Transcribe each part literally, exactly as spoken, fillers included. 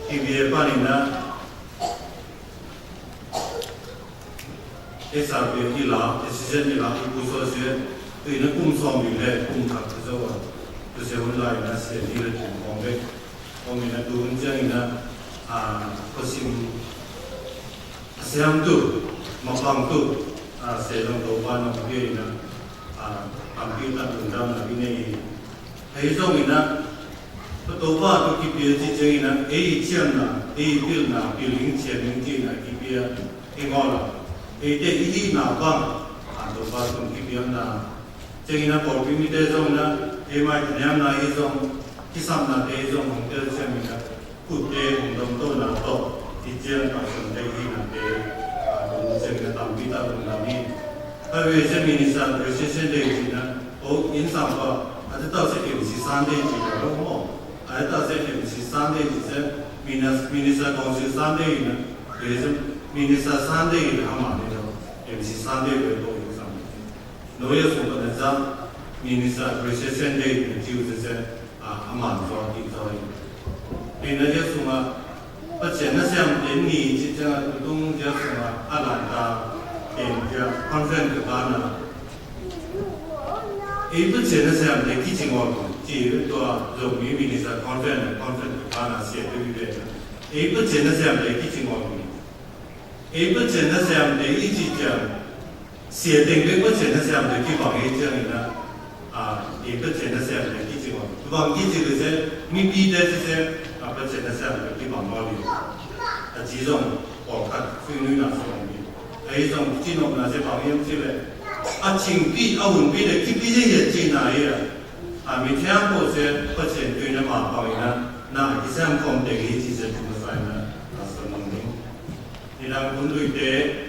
Kibia panin ah, S R P F i la, S C Z i la, i pu so se, tu in ah kum sawm nih le kum khat ka zo a, tu se hun lai in ah sia ni le kum kong bek. Kong in ah tu hun ciangin ah, a, Khuasim a siamtu, mapangtu, a, se zong Topa nong pia in ah, a, tampi tak lungdamna i nei hi. Ahi zongin ah, Topa tawh kipia cih ciangin ah, ei i ciamna, ei i pilna, pil ing ciam ing ci-in ah kipia ing aw la. Eite i hihna bang, a, Topa tawh kipiakna. Ciangin ah pawlpi mite zongin ah, ei mai taniamna hi zong, kisapnate hi zong hong tel ciangin ah, kutte hong domtona tawh, i ciang Pasian te i hihnate, a, tung ciangin ah tampi tak lungdam hi. Khatvei se Minister Appreciation Day ci-in ah, o, inn sang pa, a te tak se M C Sunday ci-in ah, lo maw. A te tak se M C Sunday ci se, Minis-, Minister Council Sunday in ah, kei se Minister Sunday in ah, ama ni lo, M C Sunday lo, ko inn sang. No ya sung pa na zang, Minister Appreciation Day in ah, ci se se, a, a man zaw, a kik zaw hi. Kei na zia sungah, Pasian na siamte ni ci ciangah tutung zia sungah a lanta ken zia conference ka kana. Ei Pasian na siamte kicing aw ci tua Zomi Minister Conference, conference ka kana sia tu ve. Ei Pasian na siamte kicing aw. Ei Pasian na siamte i ci ciang. Sia teng bek Pasian na siamte kibang hi ciangin ah, a, i Pasian na siamte kici aw. Bang kici le se, mipite se se, a, Pasian na siamte kibang aw li. A ci zong, pawlkhat, sui nui na sung hi. Ahi zong, cinopna se bang hiam ci le. A cingpi, a hunpi le kipi hi hi a cina hi a. A, mithiang ko se, Pasian tui na ma bang in ah, na a kisiam kawm teng hi ci se tu masa in ah, a, sa nung hi. Nidang hun luite,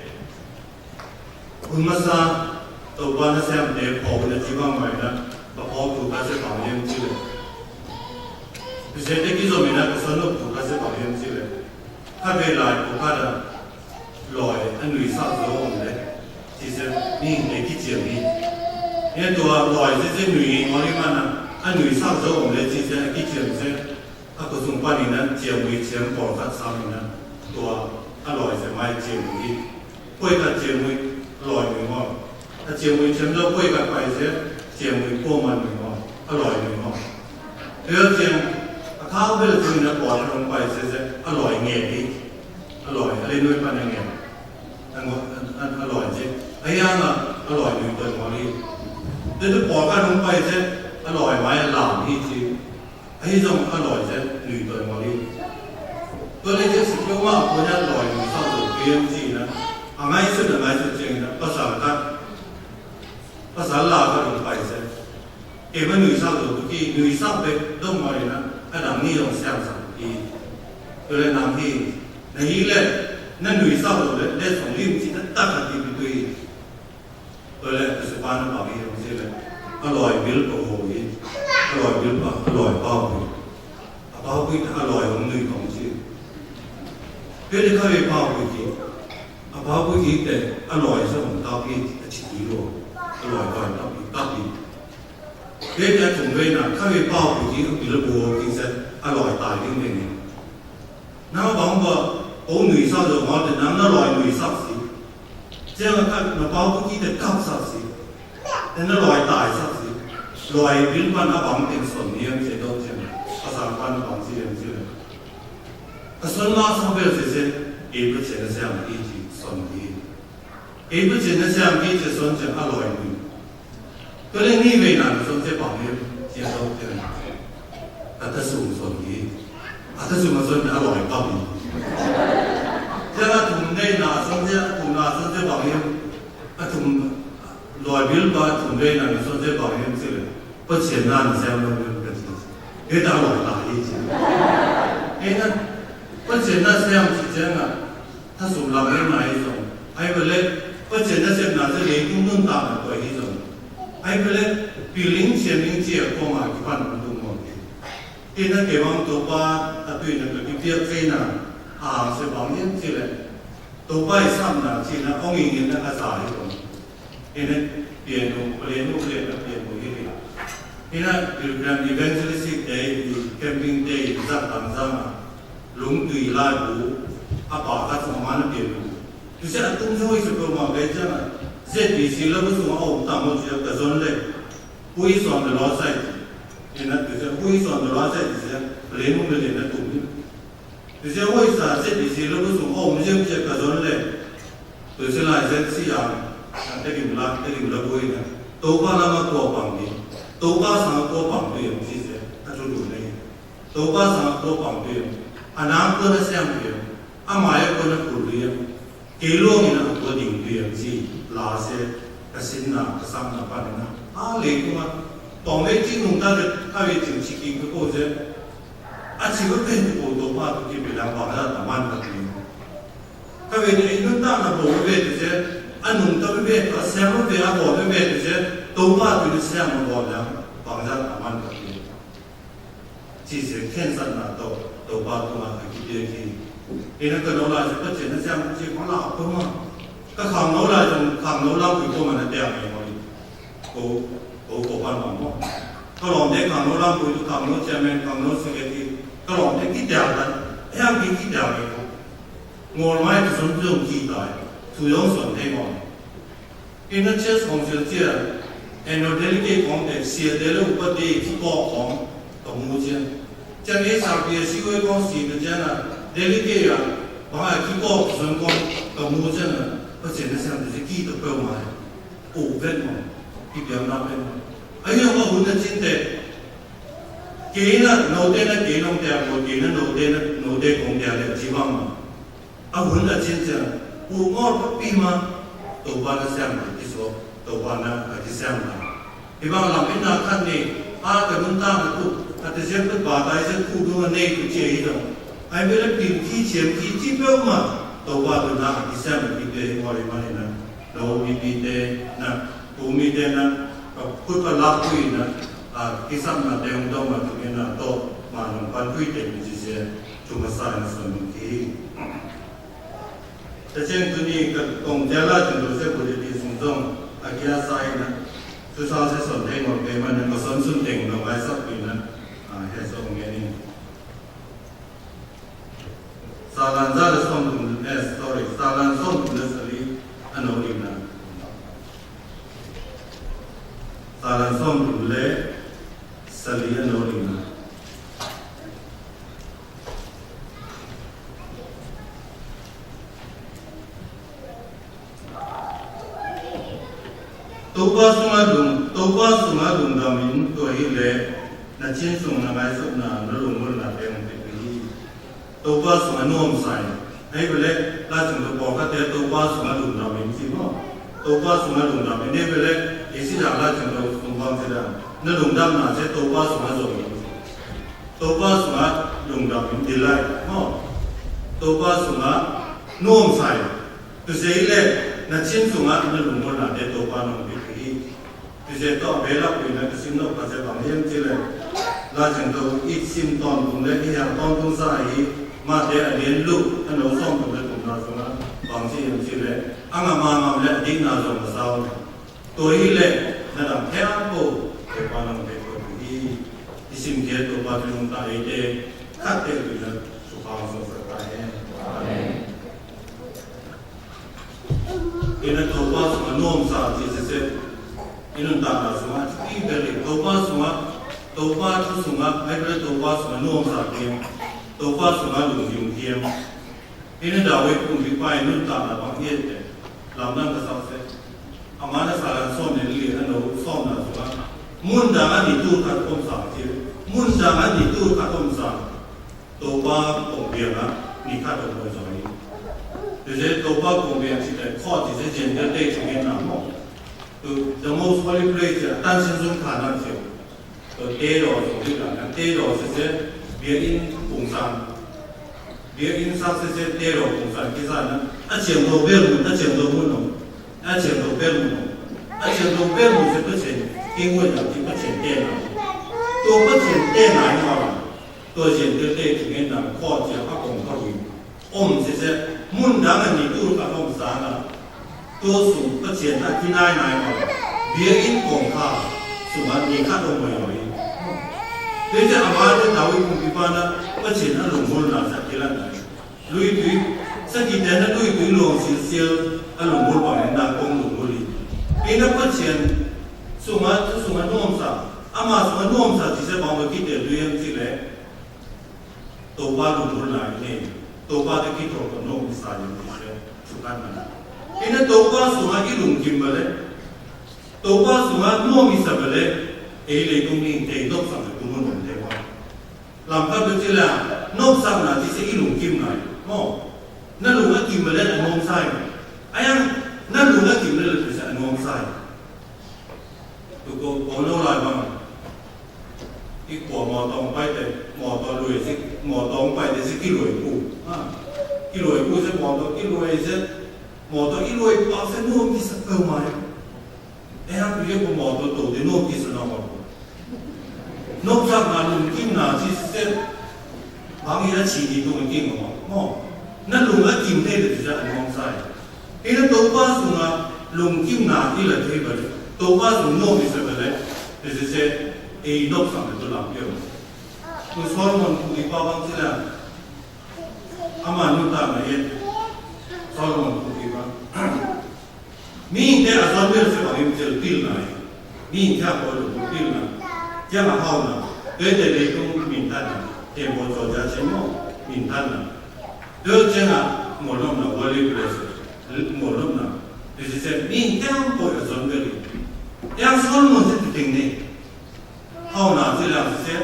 Hun masa, Topa na siamte phaw na ci bang mai na, ka phaw tu ka se bang hiam ci le. Bisiate kizom in a ka sanop tu ka se bang hiam ci le. Kha vei lai ko kha da, lawi a nuisak zo om le, ci se, ni te kiciam hi. Nia tua lawi se se nui hi, mawli mana, a nuisak zo om le, ci se, a kiciam se, a khuasung panin a ciamui ciam pawlkhat samin a tua a lawi se mai ciamui hi. Khuaikat ciamui lawi nui maw. A ciamui ciam zo khuaikat pai se ciamui kuama nui maw. A lawi nui maw. Tua ciang a khau bel ciangin a pawlkhat hong pai se se a lawi nge hi. A lawi a lei nui pan a nge. A ngawh a, a, a lawi ci. A hiang a, a lawi nui tua maw hi. Tua tu pawlkhat hong pai se a lawi mai a lam hi ci. Ahi zong a lawi zet nui tua mawh hi. Tua leh Jesu peuhmah a puan a lawi nui sak zo kei hiam ci-in a, a ngaihsut a ngaihsut ciangin a pasal khat, pasal la khat hong pai zet. Keimah nui sak zo tuk hi, nui sak bek dong mawh in a, a dang nih zong siang sak tuk hi. Tua leh nang hi, na hi leh na nui sak zo leh letsong lim ci taktak a kipia tuk hi. Tua leh a sipa na pau hi hong ci leh a lawi bil pau ho hi. A lawi bil pau, a lawi pau hi. A pau hi a lawi hong nui kong ci. Tua leh kha vei pau hi hi. A pau hi hi te a lawi sa hong tau hi a ci hi lo. A lawi pau tau hi tau hi. Tua leh a tung vei na kha vei pau hi hi a bil pau ho hi sa a lawi tai ding vei ni. Nang a bang ba, ko nui sak zo maw te nang na lawi nui sak si. Ciang a khat na pau buki te kap sak si. Te na lawi tai sak si. Lawi bil pan a bang teng son ni ang sia do ciang. Pasal pan a bang si ang si le. A son la sak bel si se. Ei Pasian na siam ki ci son ni. Ei Pasian na siam ki ci son ciang a lawi nui. Tua leh ni vei na na son se bang hiam, sia tawh te na. A ta sum son hi. A ta sum a son a lawi pam hi. Sia a thum nei na son se, a thum na son se bang hiam. A thum lawi bil ba a thum vei na na son se bang hiam si le. Pasian na na siam lo hiam ka si. Hei ta lawi ta hi si. Hei na Pasian na siam si ciang a. Thasum lam hi mah hi zong. Ahi peuh leh, Pasian nasepna zia leitung nuntakna tua hi zong. Ahi peuh leh, piling siamling cia kuama kipan hong tung mawk hi. Ina kei bang Topa a tuina ka kipiak theina a hang sia bang hiam ci leh. Topa i sapna cina hong ingin a za hi zong. Ina pianu, palianu, palianu, pianu hi hi. Ina pilgrim evangelistic day, camping day, zak bang zang a. Lungtu Ui laibu a pa khat sung a man a pian uh. Tusia a tum zui sa peuhmah kei ciangah Z B C labu sungah a om tam uh cia ka zon le Hui Suan The Lord Side. Ina tusia Hui Suan The Lord Side cia palen um le na tum hi. Tusia Hui sa Z B C labu sung a om ziam cia ka zon le Tusia lai zen si ang a tekim la tekim labu ina Topa lama kua pang ni Topa sanga kua pang tu yang si cia a tu lu nei. Topa sanga kua pang piang, a nang kua na siam piang, a mai a kua na kul piang, kei luangin a kua ding piang ci la se ka sinna ka samna panina a leitungah tawng vei cing nungta ka vei cing ciking ka ko se a ci va pen ko Topa tu ki pilang bang la ta man ka piang. Ka vei ni ei nunta na bo ka vei tu se a nungta vei vei a siam vei a bo vei vei tu se Topa tu ni siam a bo lang bang la ta man ka piang. Cihsia khensatna tawh Topa tungah a kipiak hi. Ina ka no lai zong Pasian na siam cih kong lau peuhmah. Ka khangno lai zong khangno lampi peuhmah na tiang ei maw. Ko, ko, ko pan mah maw. Ka lawmte khangno lampi tu khangno chairman khangno secretary ka lawmte kitiang dan. Hiang ki kitiang ei ko. Ngol mai tu zong zong kitai. Tu zong zong thei maw. Ina church council cia annual delegate kong te siate le upate kikawk kong ka mu cia. Ciang A S R P a siwei kong si ka ciang a delegate a bang a kikawk zon kong ka mu ciang a Pasian na siam te ki ta peuhmah hi. Uh vet maw. Kipiakna vet maw. A hiang a hun a cin te kei na note na kei nong te a ko kei na note na note kong te a le ci bang maw. A hun a cincian uh ngawl papi ma Topa na siam a kisuak Topa na a kisiam ta. Hi bang lam in na khat ni a ka nuntak na tu a te siam tu pa tai siam tu dung a nei tu cia hi zong ai bel a pil ki ciam ki ci peuh ma Topa tu na a kisiam a kite hi ngawl hi ma hi na. Lo mi pi te na tu mi te na ka kut pa lak tu hi na a kisam na te hong dong ma tu hi na to ma nong pan tu hi te mi ci sia. Thu masa in a son ki. Taceng tuni ka kong tia la cin Joseph Budi ti sung zong a kia sa in a. Thu sa se son teng ong kei man in ka son sun teng dong ai sak pin a. A he song ngen in. Salan za le som tum eh sorry salan som tum le sali a no ling na. Salan som tum le sali a no ling na. Topa sungah lung, Topa sungah lungdam in tua hi leh na cin sung na ngaisakna na lungmulna teng pek hi. Topa sungah nuamsa in. Hei bele la cing to pawlkhatte Topa sungah lungdam in ci maw. Topa sungah lungdam in hei bele ei sida la cing to sung bang sida na lungdamna se Topa sungah zong in ci. Topa sungah lungdam in delight maw. Topa sungah nuamsa in. Tusei le na cin sungah na lungmulnate Topa nong pit hi. Tusei tawh a belak pina ka sim nop ka se bang hiam ci le la cin to i sim tawntung le i hiang tawntung sa hi. Mate a lian luk a no sawm tung le tumna sungah bang ci hiam ci le a ngam a ngam le a dikna zong a sau. Tua hi leh na dang thei ang ko Topa nang thei ko hi. I simkhiat Topa thu nungta eite khatte uh ina thupha hong sawsak ta hen. Amen. Ina Topa sungah nuamsa ci sese. I nuntakna sungah thupi bel hi Topa sungah Topa thu sungah ai bel Topa sungah nuamsa thiam. Topa sungah lungkim thiam. Hih na David kumpipa in nuntakna bang hiatte lamdang ka sak seh. Amah na Salan sawm le li a no sawmna sungah mundang a nitu khat om sang ci. Mundang a nitu khat om sang. Topa kong biang a ni khat om zaw hi. Tuze Topa kong biang ci te khaw ci se Gentile te ci ngen na maw. Tu the most holy place a tan sin zun kha na ci. Tua tedaw zong hi la, tedaw sese, biakinn kungsan. Biakinn sak sese, tedaw kungsan kisa na, a ciangdo bel mun, a ciangdo mun lo. A ciangdo bel mun lo. A ciangdo bel mun se Pasian, kingwei na ti Pasian tena. Tua Pasian tena hi ma la. Tua ciang te te kingen na, khaw ciang a kong kha hui. Om sese, mundang a nitu khat om sanga, tua sung Pasian a kinainai ma, biakinn kongkha sungah ni khat om mai lo hi. Tua ciang amah te David kumpipa na Pasian a lungmulna sa kilan nai. Luitui, sakite na luitui luang silsial a lunggulh bangin na kong lunggulh hi. Ina Pasian sungah, thu sungah nuamsa, ama sungah nuamsa cih se bang bang kite luiam cih leh Topa lunggulhna i nei, Topa te kithawl ka nuam i sa in cih se thukhatna. Ina Topa sungah i lungkim bale, Topa sungah nuam i sa bale, ei leitung mihingte i nopsak le tung mun om te maw. Lamkhat bek ci le, nopsakna ci se i lungkimna hi maw. Na lung a kim le a nuamsa hi. A yang, na lung a kim le ci se a nuamsa hi. Tu ko, ko no lai bang. I ko mawtaw pai te, mawtaw lui se, mawtaw pai te se kiluai ku. Ha. Kiluai ku se mawtaw, kiluai se, mawtaw i luai pa se nuam ci sa peuhmah hi. E hang tu ye ko mawtaw to te nuam ci sa na mawtaw. Nopsakna lungkimna ci se, bang i a ci ni tu king maw. Maw. Na lung a kim te te ci sa a nuamsa hi. Ina Topa sungah lungkimna i la thei bale, Topa sung nuam i sa bale, te ci se, ei nopsak na tu lam pia. Tu Solomon kumpipa bang ci le, ama nuntakna i, Solomon kumpipa. Mihingte a zon bel se bangin cel pilna hi. Mihingte a pawl lungkul pilna. Ciang a hauna. Tuate leitung minthanna. Tembaw cawlcia ciang maw. Minthanna. Tua ciang a mualnopna, worldly pleasure. Mualnopna. Tua ciang mihingte a pawl a zon bel hi. Ciang Solomon se tu teng nei. Hauna ci le sise,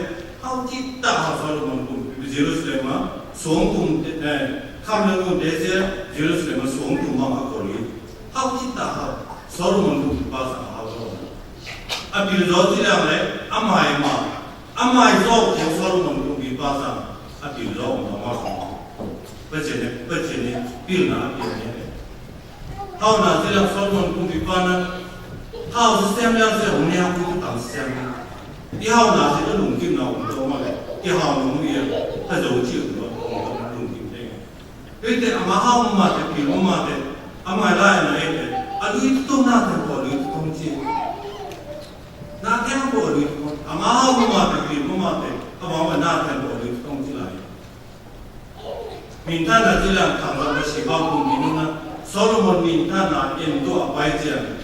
hau ci ta hau Solomon kum, Jerusalem a suang tum, eh, kham le kum te se, Jerusalem a suang tum bang a kol hi. Hau ci ta hau, Solomon kumpipa sang hau zaw. A pil zaw ci le, a mai ma, a mai zaw ci Solomon kumpipa sang, a pil zaw ma ma. Pasian ne, Pasian ne, pilna a pil ne. Hauna ci le Solomon kumpipa na, hau sisiam le se hong ne hau kum tam sisiam. I hauna ci le lungkimna um to ma le, i hauna um ia, ka zo ci um to, um to lungkim te. Ete ama hau ma te, pil ma te, ama lai na ete, a lui tu na te ko lui tu ci. Na te ko lui tu, ama hau ma te, pil ma te, ama ma na te ko lui tu ci lai. Minthanna ci le thang lam ka si bang kum minung na, Solomon minthanna en tua a pai ciang,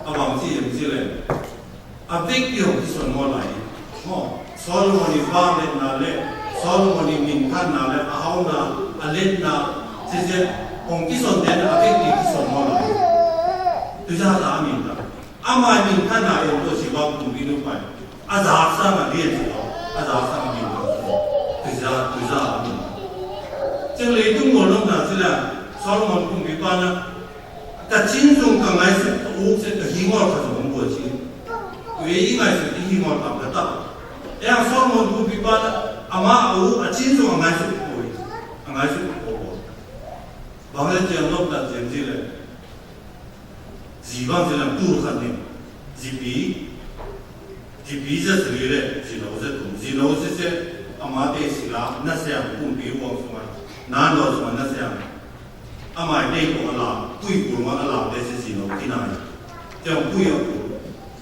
a bang ci em ci le. A vekpi hong kison maw lai. Maw, Solomon i vangliatna le, Solomon i minthanna le, a hauna, a liatna, ci ci, hong kison den a vekpi kison maw lai. Tu za ta a minthan. Ama minthanna en tua si bang kumpi nu pai. A zak sang a lian si lo. A zak sang a minthan si lo. Tu za, tu za a minthan. Ciang leitung mualnopna ci le, Solomon kumpipa na, ka cin zung ka ngaisut ka uk se ka hi ngawl ka zong bua ci. Tu ei i ngaisut i hi ngawl tam ka tak. E ang Solomon kumpipa na, ama a uk a cin zung a ngaisut ka uk. A ngaisut ka uk. Bang le ciang nop tak ciang ci le. Zi bang ci le tur khat ni. Zipi. Zipi zia sili le, zino zia tum. Zino zia se, ama te sila, na siang kumpi uang sungah. Na no sungah na siang. Ama te ko ala, pui ko ma ala te se zino kinai. Te pui a ko.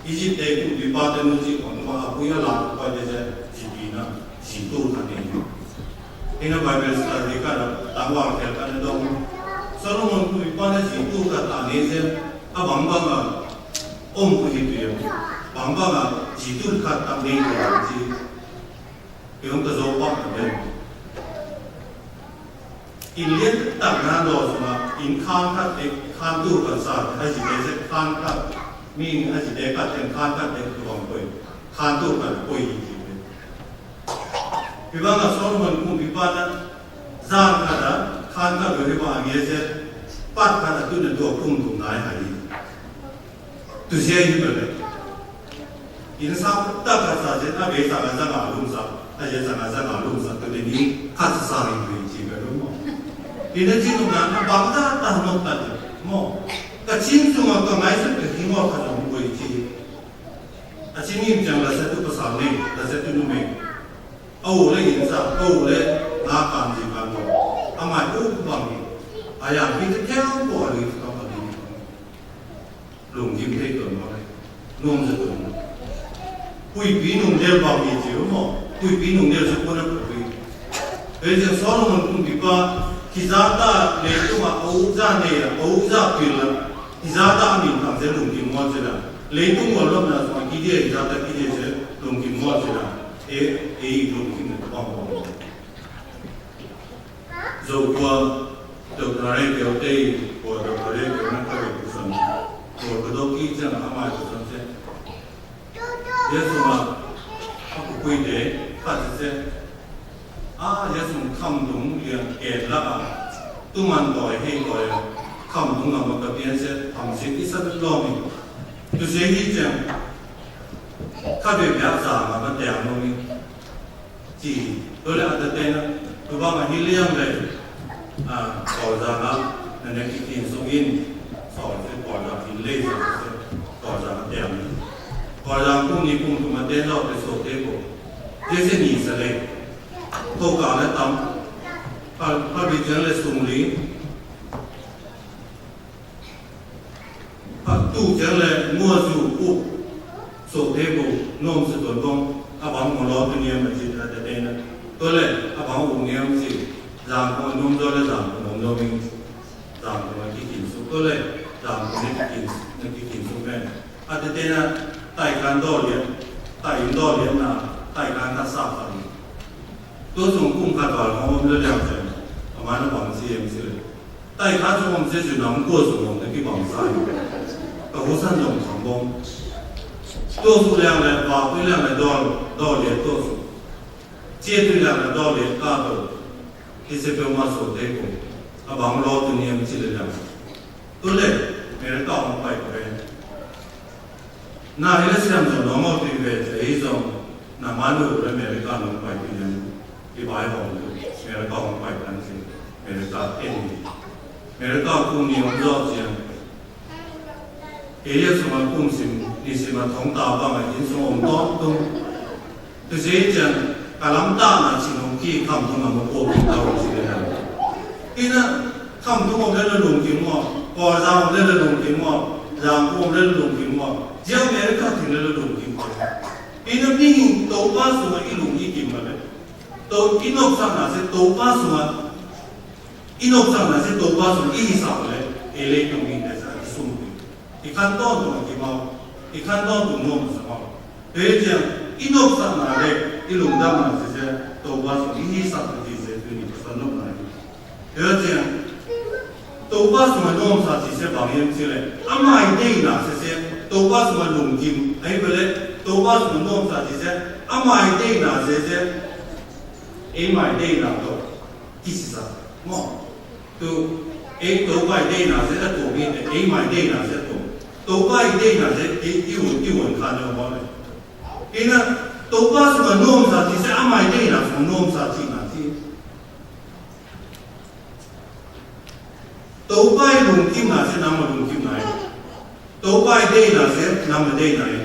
Egypt te kumpipa te nu ci ko ma a pui ala ko te se zipi na, zi tur khat ni. Ina Bible study ka na, tangwang tel ka na dong. Solomon kumpipa na zi tur khat a ni se, a bang bang a, om ku hi tu yam. Bang bang a, zi tur khat tam ni ko ci. Yong ka zo pak ka ben. In lian tak na lo suma, in khan khat te, khan tur khat sa, a zi te se khan khat. Mi a zi te khat te, khan khat te tu bang koi. Khan tur khat koi hi ci. Hi bang a Solomon kumpipa na zan khat a, khan khat lo hi bang a nge se, pat khat a tu na tua kum kum nai hai. Tu zia hi bang le. In sa tak khat sa zia, a be sa a zang a lum sa, a zia zang a zang a lum sa, tu te ni khat sa sa hi tu ci bang lo mo. In a ci lum na, a bang ta ta nok ta mo. Ka cin zung a ka ngai sa ka hi mo ka zung boi ci. A ci ngim ciang la sa tu pasal ni, la sa tu numei. A u le in sa, a u le na kan zi kan lo. A mai u ku bang ni. A yang pi te kiang ko a li tu ka pa ni. Lungkim thei ton ma le. Nuam za ton. Puipi nung del bang ni ci u mo. Puipi nung del sa ko na puipi. Hei ciang Solomon kumpipa. Hizata leitungah a ukza nei a, a ukza pil a, hizata a minthang zia lungkim muat zia la. Leitung muat lopna sungah kidia hizata kidia zia lungkim muat zia la. E, e lungkim na tabang muat. Zo kua, Doctor Ray Keu tei, kua Doctor Ray Keu na ka lungkim san. Kua ka doki zia na amai ka san zia. Jesu a, a kukuite khat sese. A, Jesu khamtung liang ken lak a, tuman tawi hei tawi a, khamtung a makapian se, hamsik i sa lawm in. Tusia hi ciang, kha bia bia za ma ma tiang lawm in. Ci, tua le a tate na, tu bang a hi liang le, a, kawlzang a, na ne kikin suk in, sawl se kawlzang in lei sa se, kawlzang a tiang. Kawlzang kum ni kum tum a ten lo te so te ko. Te se ni sa le. Ko ka le tam. Pal, pal bi tiang le sung li. Pha tu ciang le ngua zu uk. So te bo nom se tuan bong. A bang mo lo tu niam a ci ta te te na. Tua le a bang u niam ci. Zang ko nom zo le zang ko nom lo ming. Zang ko na kikin su. Tua le zang ko na kikin, na kikin su men. A te te na tai kan do lian. Tai in do lian na. Tai kan ka sa kan. Tua sung kum khat val hong om le liang zen. A man a bang ci em ci le. Tai kha sung om se sui nang kua sung om na kibang sai. Ka husan zong kham bom. Tua su liang le, va pui liang le, dol, dol lian tua su. Cia tui liang le, dol lian ka to. Ki se pe ma so te ko. A bang lo tu niam ci le liang. Tu le, mere ka hong pai ko re. Na hi le siam zong nong aw tui ve te hi zong na manu le America nong pai tui nen i bai hong tu America hong pai tan si America en ni America kum ni hong zawh ciang area sungah kum sim ni sim a thong ta bang a inn sung om tawn tung. Tusi ciang ka lamtahna cin hong ki khamtung a ma pua pua ta hong si le hang. Ina khamtung om le la lungkim maw, Kawlzang om le la lungkim maw, Zangkong om le la lungkim maw, zia America ting le la lungkim maw. Ina mihing Topa sungah i lung i kim mah le. To i nopsakna se Topa sungah I nopsakna si Topa sung i hisap le, ei leitung mite sa i sum pi. I khan tawntung a kimau, i khan tawntung nuam a sa mau. Tua hi ciang, i nopsakna le, i lungdamna si se, Topa sung i hisap a ti se, tuni Topa nopna hi. Tua hi ciang, Topa sung a nuamsa si se bang hiam ci le, ama i deihna si se, Topa sung a lungkim, ahi bale, Topa sung a nuamsa si se, ama i deihna si se, eima i deihna tawh. Kisisa, maw? Tu, ei Topa i deihna zia a tuam hi te, eima i deihna zia a tuam. Topa i deihna zia, ei, i hun, i hun khan lo maw le. Ina, Topa sung a nuamsa ci zia, ama i deihna sung a nuamsa cihna ci. Topa i lungkimna zia, nangma lungkimna hi. Topa i deihna zia, nangma deihna hi.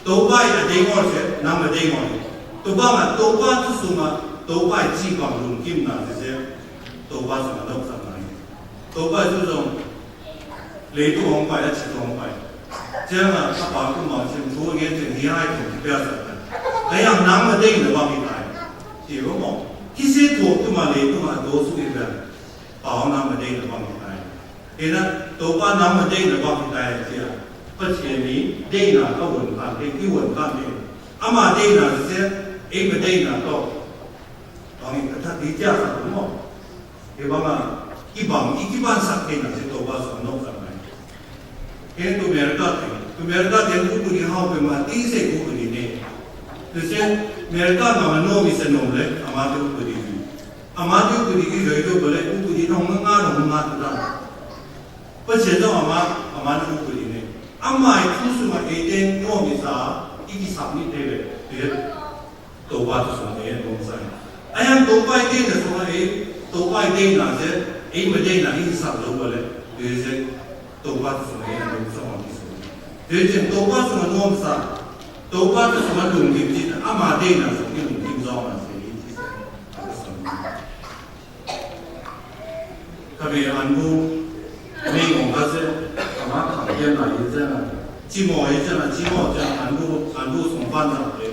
Topa i a dei ngawl zia, nangma dei ngawl hi. Tua bangah Topa thu sungah, Topa i cih bang lungkimna zia zia, Topa sungah nopsakna hi. Topa i thu zong, leitung hong pai, a ci hong pai. Ciangah, a pa kumang cin thu a ngen cin hi hai tung kipiasak ta. Lei ang nangma deihna bang hi tai. Ci lo maw. Kisi tuak tuma leitungah a tuak suk hi pen. Pau nangma deihna bang hi tai. Ina, Topa nangma deihna bang hi tai cia. Pathian i deihna ka hun khan, i hun khan hi. Ama deihna sia, eima deihna tawh. Bang hi ka that di cia sa tu maw. Hi bang a, i bang, i kibansak deihna sia Topa sung nopsak nai. Hi tu America te, tu America te ku ku di hau pe ma, ti se ku ku di ne. Tu se, America ma ma no mi se nom le, ama te ku ku di. Ama te upadi ki zoi te upale upadi nong nga nong nga tu dan. Pasian zong ama, ama na upadi ne. Ama i thu sungah eite nuam i sa i kisap ni te le. Te Topa thu sungah ei nuam sa. Ayang Topa i te na sungah ei Topa i te na se ei ma te na i kisap lo pale. Te se Topa thu sungah ei nuam sa ma kisap. Te se Topa sungah nuam sa. Topa thu sungah lungkim cih ama deihna sung i lungkim zawng a se i cih se. Ka ve an bu mei ngong ka se, ama khang kian na i zeng a, ci maw i zeng a, ci maw zeng an bu, an bu sung pan zang te.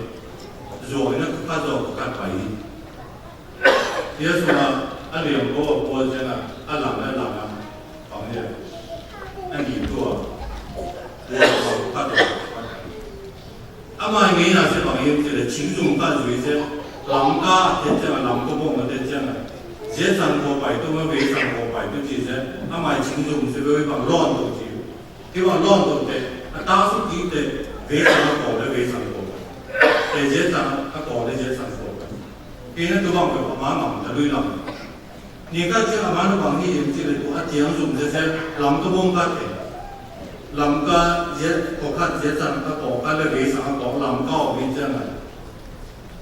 Zuaw i na ka zuaw ka pai. Yesu na A liam ko a kua ciang a, a lang a lang a, bang hia, a ni tua, kua kua khat a. Amah i ngeina se bang hiam cih leh, cingzum khat zui se, Lamka a te ciang a, Lamka bawng a te ciang a, ziatsang kua pai tu ma, veisang kua pai tu ci se, amah i cingzum se bang lawn tu ci. Kei bang lawn tu te, a ta suk ki te, veisang a kua le veisang kua pai. Te ziatsang a kua le ziatsang kua pai. Kei na tu bang pe pa ma ngam ta lui lam. Ni khat ciang a man bang hi hiam cih leh, tua a ciang zum sese Lamka bawng khat te. Lamka zia, kua khat ziatsang a kua khat le veisang a kua Lamka om hi ciang a.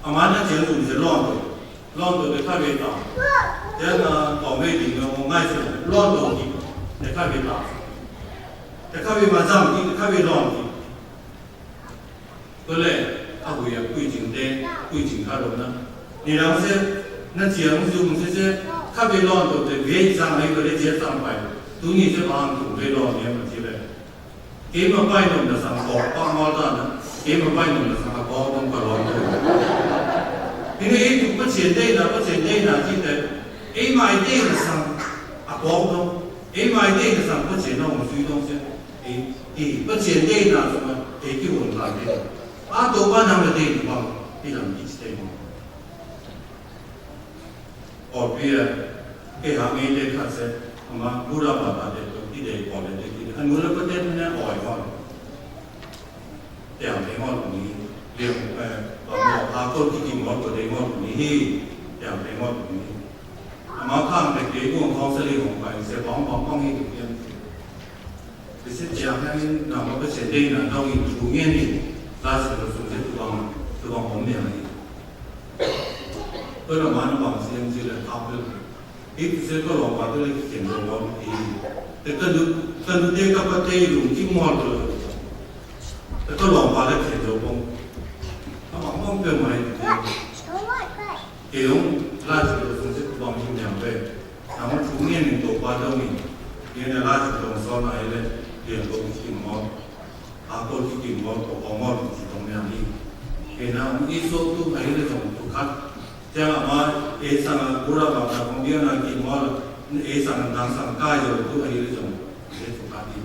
A man a ciang zum se lawn to. Lawn to te khat vei ta. Ciang a kua vei ding a ngaih se lawn to hi. Te khat vei ta. Te khat vei ma zam hi, te khat vei lawn hi. Tua leh a hui a kuicing te, kuicing kha lo na. Nidang se, na ciang zum sese, kha vei lawn to te, vei sang ai ko le ciat sang pai. Tuni se bang tung vei lawn ne ma ci le. Keima pai nung na sang kawk pa mawl ta na. Keima pai nung na sang a kawk dong ka lawn to. Hini ei tu Pasian deihna, Pasian deihna ci te. Ei mai deihna sang a kawk dong. Ei mai deihna sang Pasian na hong sui dong se. Ei, ei, Pasian deihna sungah ei kihun lai ding. A Topa nang na deih bang, ei lam i ci ding. Awlpia, kei hang ei deih khat se, ama Buddha bata deih to, i deih pawl le deih kit. A nu le pa deih ne awi hon. Tiang deih hon ni, liang, eh, bang mo, ha ko ki ki mo ko deih hon ni hi. Tiang deih hon ni. Ama khang deih kei guang khong sa li hong pai, se bang bang bang hi tu kian. Bisi ciang hian in, nang ma Pasian deihna dong in thu ngen in, Lazarus sung se tu bang, tu bang om liang hi. Tua la man bang siang ci le khak le. Hi tu se ka lawmpa te le kikhen zo bang hi. Te ka nu, ka nu te ka pa te lungkim mual tu le. Te ka lawmpa le khen zo bang. Ka bang bang pe mai tu. Kei zong Lazarus sung se tu bang hi liang ve. Nang thu ngen in Topa dong in, ngen a Lai Siangtho sawlna hi le, lian ko kikim maw, a ko kikim maw, ko ko maw, ki dong liang hi. Kei na i so tu hi le zong tu khat. Ciang a ma, ei sang a Buddha bang a kong biang na kim maw, ei sang a dang sang kai zo tu hi le zong, ei tu khat hi.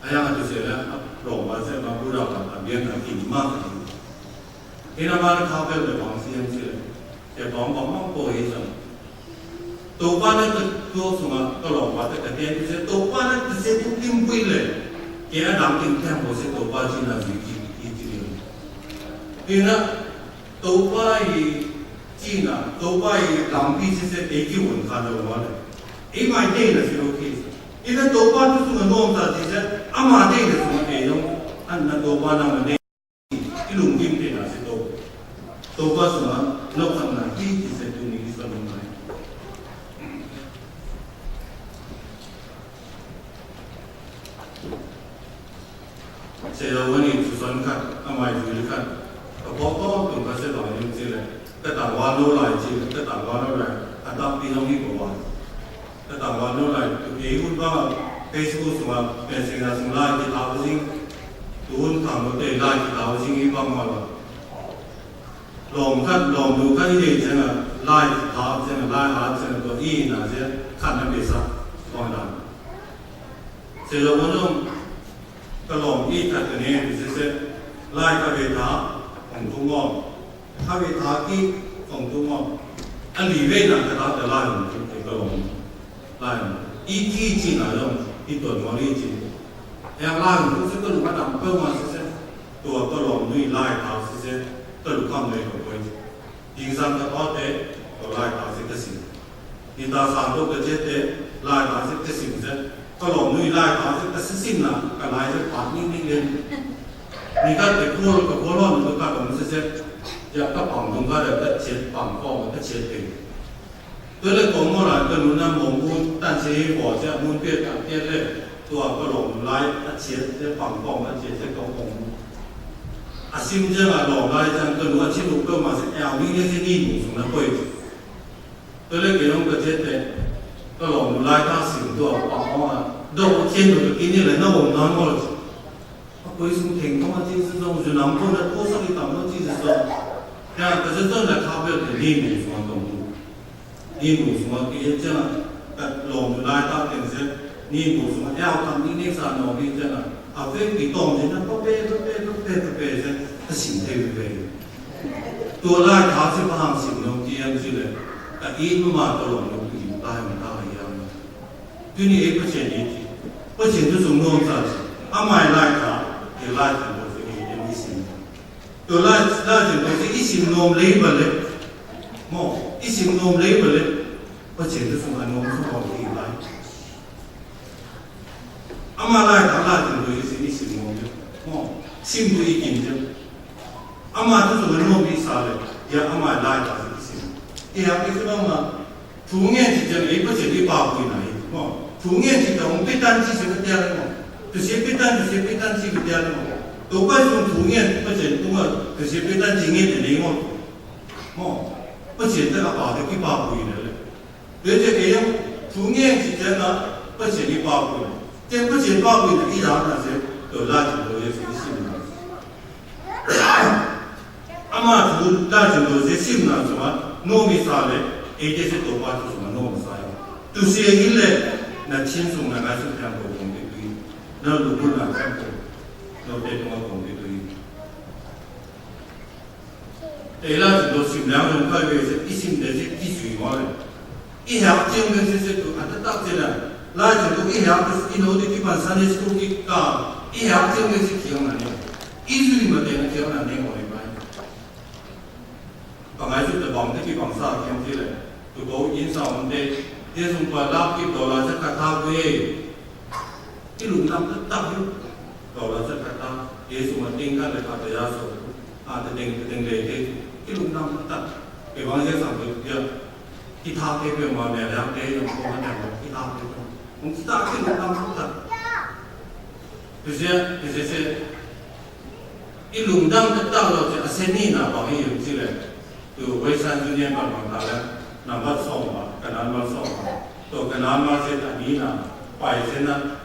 A yang a tu se le, a lawm a se ma Buddha bang a biang na kim maw. Hi na ma le kha bel le bang siang si le. Te bang bang bang ko hi zong. Topa na ka tuak sungah ka lawmpa te ka tian tu se, Topa na ka se tu kim pui le. Ke a dang ting tiang ko se Topa cina zui ki, ki, ki, ki. Ina Topa i cina, Topa i lampi se se, ei ki won kha lo ma le. Ei mai te na se lo ki. Ina Topa tu sungah nuam ta ti se, ama te na sungah ei lo. An na Topa na ma te. I lungkim te na se to. Topa sungah nokhatna hi ti se tuni i son ngai. Se lo wani tu son khat, a mai tu khat. Ka pawh pawh tung ka se lo ni ci le. Ka tangval lo lai ci le, ka tangval lo lai. A tampi zong hi ko wan. Ka tangval lo lai, tu kei hun bang a Facebook sungah, Messenger sung lai kitau zing, tu hun khang lo te lai kitau zing i bang ma lo. Lawm khat, lawm lu khat i dei ciang a, lai kitau ciang a, lai hat ciang a, tua i na ciang, khat na pesa, bang dan. Se lo ma zong, ka lawm i khat ka ne, tu se se, lai ka ve ta, hong tu ngawm. Kha vei ta ki kong tu maw. A li vei na ka ta ta lai hong tu te ka lawm. Lai hong. I ki ci na lawm. I tuan maw li ci. Eng lai hong tu se ka lum a dam peuhmah sese. Tua ka lawm nui lai ta sese. Ka lum kham nei ka poi. Ding sang ka tawte. Tua lai ta se ka sin. Nita sang tuk ka ciat te, lai ta zek te sim zek. Ka lawm nui lai ta zek ka sisim na, ka lai zek pat ning ning len. Ni khat te khual, ka khual hon ka ka dong zek zek. Ya ka pang dong ka da ka ciat pang kawng ka ciat te. Tua le kawng maw lai ka nun a mawng mun tan se hi baw zek mun piat kan piat le. Tua ka lawm lai a ciat zek pang kawng ka ciat zek ka kawng. A sim zek a lawm lai zek ka nun a cin uk ka ma zek a ning ning zek ni mun sung na koi. Tua le kei hong ka ciat te, ka lawm nu lai ta sim tua, pang hong a, dawh u cian nu ka kini le na om nawn maw lo ci. A koi sung theng thong a ci zong, zu nam ko na ko sa i tam lo ci zong. Ya, ka zong zong na kha bel te ni mu zong a tong mu. Ni bu sungah kei ciangah ka lawm tu laitak teng se, ni bu sungah ei au tam ni nek sa nawm ni ciangah a vekpi tawm ni na pape pape pape pape se a sim thei veve. Tua laitak se bang hang sim nawm ki em ci le ka it mama ka lawm tu ki lai mata a iang. Tuni ei Pasian ni ci Pasian tu sung nawm sa ci amai laitak ei laitak ko se ei em i sim. Tua lai lai teng ko se i sim nuam lei bale maw, i sim nuam lei bale Pasian tu sung a nuam sung a hi lai. Ama laitak lai teng ko i sim i sim nuam lei maw, sim tu i kin lei. Ama tu sung a nuam i sa lei ya ama laitak i sim. Ti hak i sim ama Thu ngen ci ciang ei Pasian i papuina hi maw. Thu ngen ci ciang hong pitan ci se ka tia le maw. Tusia pitan tusia pitan ci ka tia le maw. Topa sung thu ngen Pasian tungah tusia pitan ci ngen te nei maw. Maw. Pasian te a pa te kipapuina le. Tua ciang ei hong thu ngen ci ciang a Pasian i papuina. Ciang Pasian papuina i dan na se tua lai ci tua i sim na. Ama thu lai teng ko se simna sungah nuam i sa le eite se Topa thu sungah nuam sa hi. Tusia hi le na thin sung na ngai sung thiang ko kong te tui na lubul na thiang ko no te tungah kong te tui. Ei lai teng ko sim liang zong kai ve se i sim te se kizui maw le. I hek ciang bek sese tu a taktak ciang a lai ciang tu i hek tu i no te kipan Sunday school kik ka i hek ciang bek se kiang na ne i zui ma te na kiang na ne ngoi pai. Ka ngai su te bang te kibang sa kiang ti le tu ko in sa om te te sung pa lak ki dollar sa ka ta ve. Kilumdam taktak hi. Dollar sa khat ta Jesu ma ting khat le khat ta ya so a ta ding ta ding le te kilumdam taktak. Kei bang Jesu sang te ya ki tha te pe ma me ya te yang ko ma te ki tha te ko. Kung ki tha kilumdam taktak. Pi se pi se se kilumdam taktak lo se a se ni na bang hi yung si le. Tu Western Union pan bang ta le number sawm ba, Canaan mal sawm ba. Tu Canaan mal se ta ni na pai se na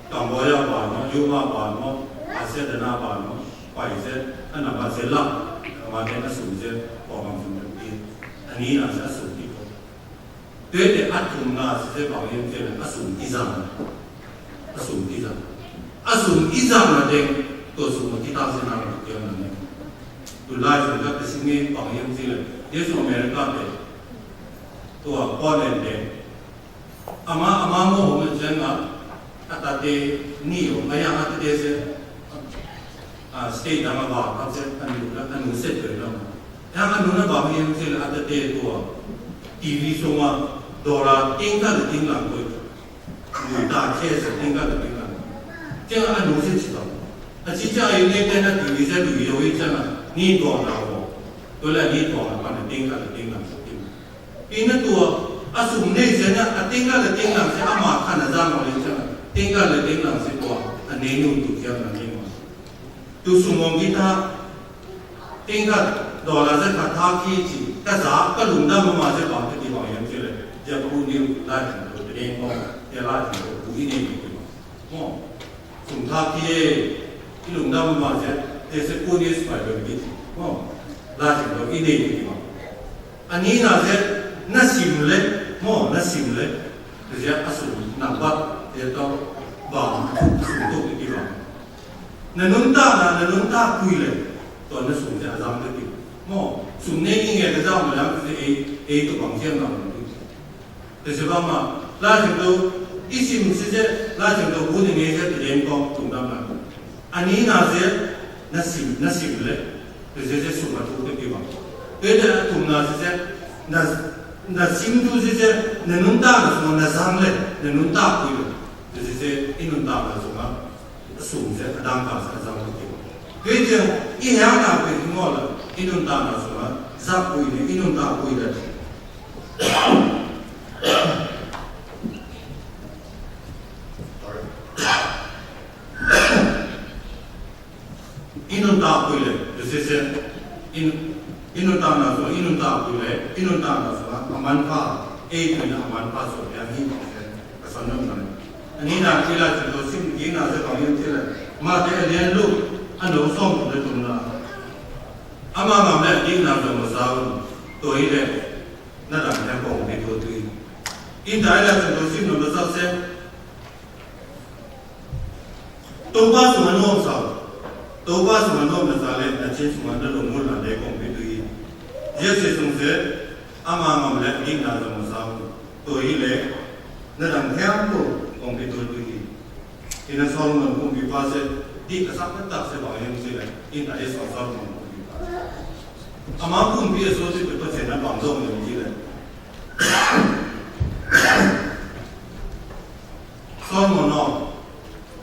Cambodia ban maw, Myanmar ban maw, Asia dana ban maw, pai se a number se la, a ma te a sum se, ko bang sum te pi, a ni na se a sum pi ko. Te te a thum na se se bang yem se a sum ki zang, a sum ki zang, a sum ki zang na te, to sum ki ta se na ko te na ne. Tu lai sum ka te si nge bang yem se le, Yesu America te, tua Poland te, Ama ama ngo hong ciang a a tate ni hong a yang a tate se a state dang a va a se a nu a nu se tuai dang a yang a nu na va hong ciang a tate tua T V sung a dollar ting ka le ting lang koi lui ta che se ting ka le ting lang ciang a nu se ci dang a ci ciang a yu ne te na T V se lui yo i ciang a ni tua na ho tua le ni tua na pa na ting ka le ting lang se ting Pi na tua a sum nei se na a tinggal a tinglang se ama khan a zang a le ciang a tinggal a tinglang se tua a nei nun tu ciang a nei ma. Tu sum ong kita tinggal dollar se kha tha ki ci ka za ka lungdam ma se bang ka ti bang yam ci le. Cia ka bu niu lai tang tu te nei ma cia lai tang tu bu i nei ma. Maw, sum thak hi e, i lungdam mahmah sia, te se kun i spai bem bit. Maw, la sim lo i nei bit maw. A nihna sia, na sim le, maw, na sim le. Te sia a sum nang bat, te tawh bang, sum tuk i bang. Na nuntakna, na nuntak khui le, tua na sum sia a zang te bit. Maw, sum nei i nge te zang ma zang te sia ei, ei tua bang sia na bang bit. Te sia bang ma, Lai Siangtho i sim sisia, Lai Siangtho bu ni ngei sia, te den kong tung dam na. A nihna sia, na sim, na sim le, te sia sia sum a thu te ki bang. Te te a thumna sisia, na, na sim thu sisia, na nuntakna sung na zang le, na nuntak khui le. Te sia sia i nuntakna sung a, a sum sia, a dang ka sia, a zang te ki bang. Te sia, i hea na te ki maw le, i nuntakna sung a, zak khui le, i nuntak khui le. I nuntak khui le, tu sisia, i nuntakna sung, i nuntak khui le, i nuntakna sung a manpha, ei tuina a manpha sung piang hi, ka san nung na. A nihna, i Lai Siangtho sim kikna sia bang hiam cih le, Mate a lian luk, a neu sawm le thumna. Ama ngam le a dikna zong a za un, tua hi le, na dang hiam kong pi tua tu Inn tai la cun tua sim lo na sa se. Topa sungah nuam sa. Topa sungah nuam na sa le na chin sungah na lungmuanna le kong pia tu hi. Ziasia sung se ama ngam le dikna zong na sa. Tua hi le na dang hiam ko kong pia tu tu hi. Ina Solomon kumpipa se dik a sak taktak se bang hiam cih le, ina Israel Solomon kumpipa. Ama kumpi a suak cih Pasian na bang zong hiam cih le. Solomon aw,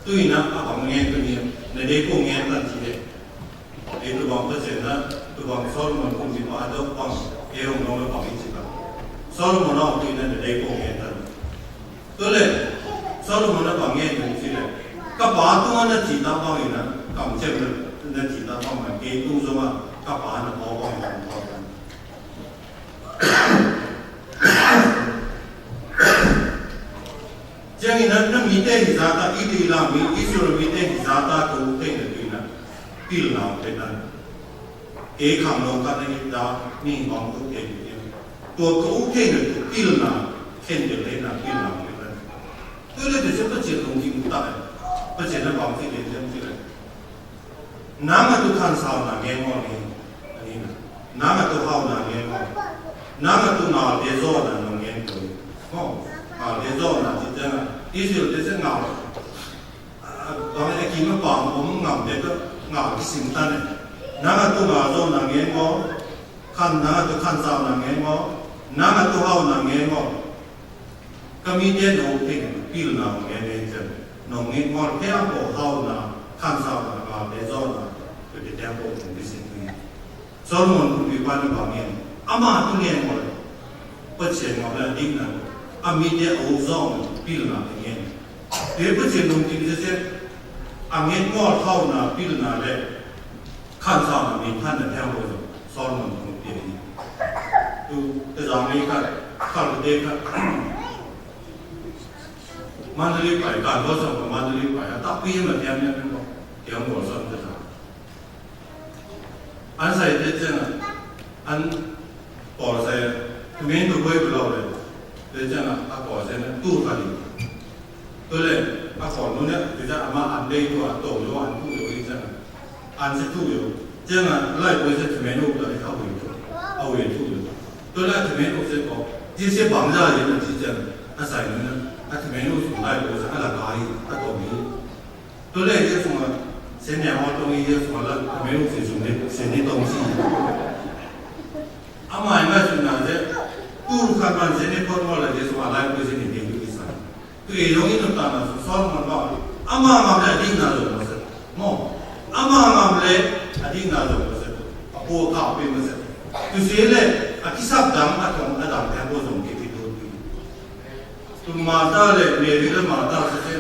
tu ina a bang ngen tu ni, na dei ko ngen tan cih le. Ei tubang Pasian na, tubang Solomon kumpipa a dok bang, ei hong nong na bang i ci bang. Solomon aw, tu ina na dei ko ngen tan. Tua le, Solomon a bang ngen nong ci le. Ka pa tungah na ci ta bang ina, kam cem na, na ci ta bang man, kei tung zongah, ka pa na paw bang ina, paw bang. Ciangin na, na mite hi zata, i ti la mi, Israel mite hi zata ko theihna tu ina, pilna pe tan. Kei khang lo khat na hi ta, mi bang ko thei tu ina. Tua ko theihna tu pilna, khen de le na pilna pe tan. Tua le tu se Pasian lungkim ta, Pasian na bang ti le, ti le. Nang a tu khansauna ngen maw ni? Ani na. Nang a tu hauna ngen maw? Nang a tu ngalte zawna nong ngen ko ni. Maw? Ngalte zawna ci ciang a. Israel te se ngal. A, bang a kim a pang om ngamte tawh ngal kisim ta ne. Nang a tu ngal zawna ngen maw? Khan, nang a tu khansauna ngen maw? Nang a tu hauna ngen maw? Ka mite no uk thei pilna hong ngen ei cian, nong ngen ngawl pia ko hauna, khansauna, ngalte zawna, pia pia ko hong kisin hi. Solomon kumpipa na bang ngen, ama tu ngen ngawl, Pasian ngawl a dikna, a mite a uk zawng pilna te ngen. Te Pasian lungkim sese, a ngen ngawl hauna pilna le, khansauna minthanna thiang ko zong Solomon kong pia hi. Tu, te zang lei khat, khal te khat. Mandalay pai, kan ko zong ko Mandalay pai, a takpi ma thiam thiam ko. Thiam ko zong te zang. An sai te zang, an Pawl sai, thumen tu buai bu lau le. Te ciang a, a pawl sai na tu kha li. Tu le, a pawl nu ne, te ciang a ma an dei tu a, to yo an tu yo i ciang a. An se tu yo. Ciang a, lai buai sai thumen u ta le a wei tu. A wei tu yo. Tu le a thumen u se ko. Ci se bang za ye na ci ciang. A sai nu ne, a thumen u su lai buai sai a la kai, a to mi. Tu le Jesu ma, se ne a tong i Jesu ma la, a me lu se su ne, se ne tong si. A mai mai su na se, tu lu khat man se ne pot mo la Jesu ma lai ko se ne ne lu i sa. Tu e yong i no ta na su sol ma ba, a ma ngam le a ding na lo ma se. Mo, a ma ngam le a ding na lo ma se. A po ka pe ma se. Tu se le, a kisap dang, a tong, a dang, a po zong ke pi tu tu. Tu Martha le Mary le Martha se se,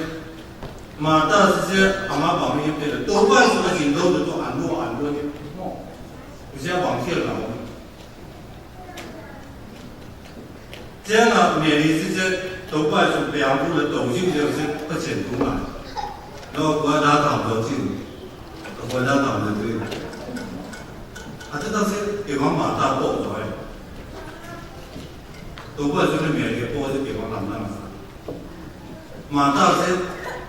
Martha sise ama bang hi te le, Topa Jesu a zin lo tu an lo an lo ni. Mo. Sise a bang khial lo. Ciang a Mary sise, Topa Jesu piang tu le to zing le se, Pasian tu ma. Lo kua da tam lo zing. Kua da tam lo zing. A te ta se, e bang Martha po lo ai. Topa Jesu le Mary po se, e bang lam lam sa. Martha se,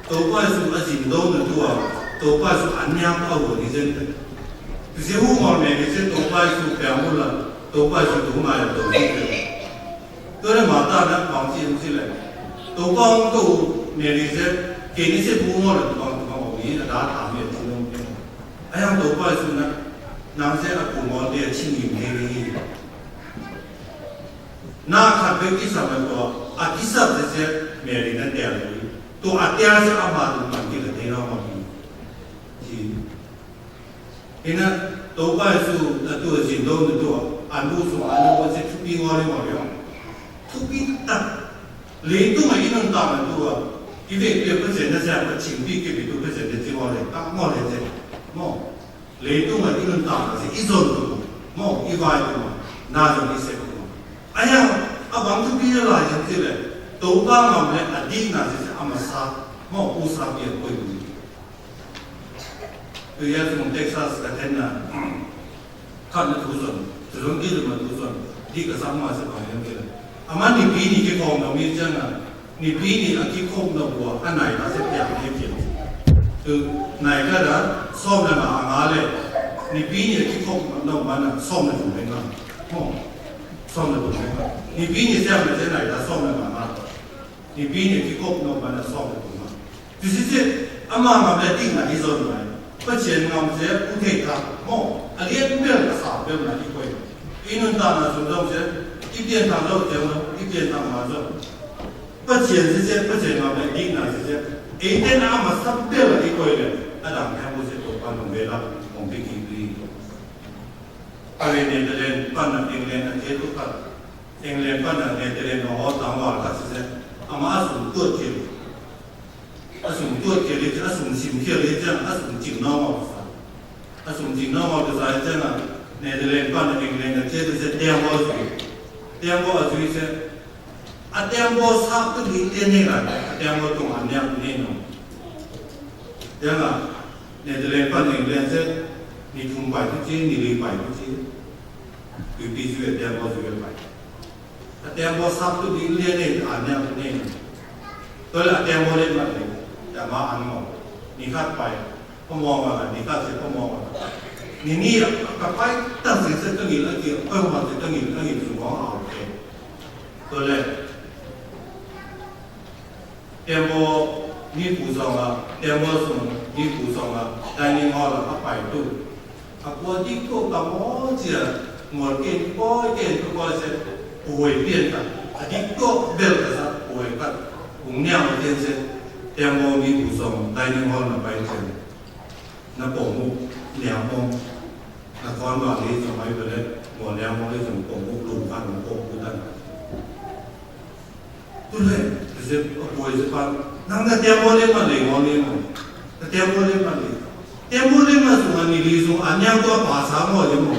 Topa Jesu a zin lo na tu a, Topa Jesu an niam a hu ni zen te. Tu se hu ngol me ni se Topa Jesu pia mu la, Topa Jesu tu ngai la to ni zen. Tu le Martha na bang ci mu ci le. Topa hong to me ni se, ke ni se hu ngol la tu bang tu bang hu ni, a da ta me tu nong te. A yang Topa Jesu na, nang se a hu ngol te a chin ni me ni. Na khat bek kisam a tua, a kisam sese Mary na tel hi. Tua a tel se ama tung man kila thei lo ma hi. Hi. Hina Topa Jesu na tua zin lo na tua, an bu sung an lo se thupi ngol le ngol le. Thupi tak. Leitung a i nuntak na tua, i vekpi a Pasian na siam a chingpi kipi tu Pasian na ci ngol le, tak ngol le se. Mo. Leitung a i nuntakna se i zon tu, maw, i vai tu, na zon i sep tu. A hiang, a bang thupi a lai hiang ci le, Topa ngam le a dikna se se a masa, maw, u sa pian koi tu. Tu ya tu Texas ka ten na, khat na tu zon, tu zon ki zon ma tu zon, dik ka sa ma se bang hiang ci le. A man ni pi ni ki kong na mi cian, Nipi ni a kikhop nop uh a, a nai khat se piak ni khin. Tu nai khat a sawm le nga a ngah leh, nipi ni a kikhop nop man a sawm le thum hi ngah. Maw, sawm le thum hi ngah. Nipi ni siam le se nai khat sawm le nga ngah. Nipi ni a kikhop nop man a sawm le thum ngah. Tua ciang ama ngam le dikna i zon nai. Pasian ngam se u thei tak maw, a lian bel a sa bel na i koih. I nuntakna sung zong se, i pianthak zong ciang lo, i pianthak ma zong. Pasian sisia, Pasian ngam le dikna sisia, eite na a masa bel a i koih le, a dang khempeuh sisia Topa'n hong behlap, hong pia kik ding hi. A le Netherlands pan a England a thei tu khat, England pan a Netherlands a aw tangval khat sisia, amah a sung tuat khin. A sung tuat khin le, a sung sim khin le, a sung cing nawngaw kisa. A sung cing nawngaw kisa ciangin, Netherlands pan a England a thei tu sisia, tembaw a zui. Tembaw a zui sisia, a tembaw sap tu ding te nei lai, a tembaw tung a niak nei nawn. Ciangin, Netherlands pan England sisia, ni thum pai tu ci, ni li pai tu ci. Tuipi zui a tembaw zui a pai. A tembaw sap tu ding lian nei, a niak tu nei nawn. Tua leh a tembaw lian mat ding, tua mah an maw. Ni khat pai, phamawh a, ni khat sisia phamawh a. Ni nih a ka pai tak sisia tangil a ki, a pai hong mat sisia tangil, tangil sung hong au te. Tua leh tembaw mi pu sawng a, tembaw sung mi pu sawng a, dining hall a a pai tu. A kua dik tuak tam aw cia, ngol ken koi ken koi sisia, puhuai pian khat. A dik tuak bel ka sa puhuai khat. Kung niang a ken sisia, tembaw mi pu sawng, dining hall na pai cia. Na pawng uh niang hong, na khawn bang hi zong ai bele, maw niang hong hi zong pawng uh lum khan hong pawng uh dan. Tu le, tu se a buai se pan, nang na tiang bawl le man le ngawng le maw. Na tiang bawl le man le. Tiang bawl le man sung a ni li sung a niang tua pa sa maw le maw.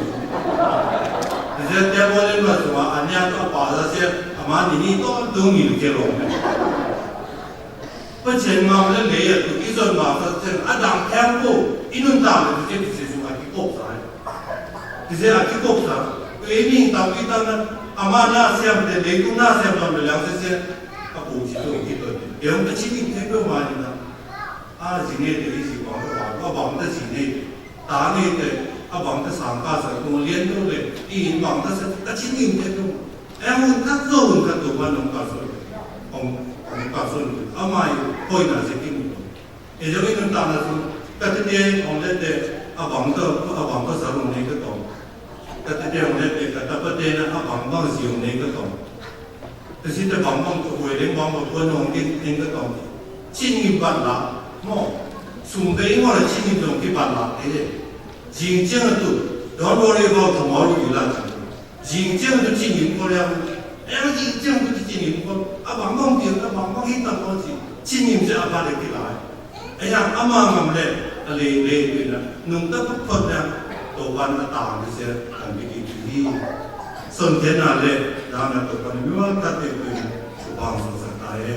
Tu se tiang bawl le man sung a niang tua pa sa se, a ma ni ni to dong ni le ke lo. Pasian ngam le lei a tuk i zon ngam sa ciang a dang khempeuh i nuntak le Pasian i Jesu a kikop sa hi. Pasian a kikop sa. Tua i ning tampi tak na amah na siam te leitung na siam lam le liang sisia a pu ci tung ki ton. Kei hong ka ci ning thei peuhmah ni na. A zi nei te i zi bang ka bang, a bang ka zi nei te. Ta nei te, a bang ka sang ka sa tung lian tung le, i inn bang ka sa, ka ci ning thei peuhmah. E hun khat zo hun khat Topa'n hong kalsuan. Hong, hong kalsuan. Amah i hoihna zia kim. E zong i nuntakna sung, ka tete hong lete, a bang ka, a bang ka sa hong nei ka tawm. Ka tete hong lete, ka tapate na a bang bang zi hong nei ka tawm. Ka site bang bang ka huai leng bang bang kuan hong nei ka tawm. Cin ngi bat la, maw. Sum bei maw la cin ngi zong ki bat la, e. Zing ciang a tu, don't worry about tomorrow, i la ciang. Zing ciang tu cin in ko liang. Eng zing ciang tu cin in ko. A bang bang piang, a bang bang hi tam ko ci. Cin in se a ba le ki lai. A yang ama ngam le, a le le tu na. Nung ta phot phot liang. Topa'n a tang tu se, kan bi ki ki hi. Son ke na le, na na Topa'n mi wa ka te tu. Bang so sa ta e.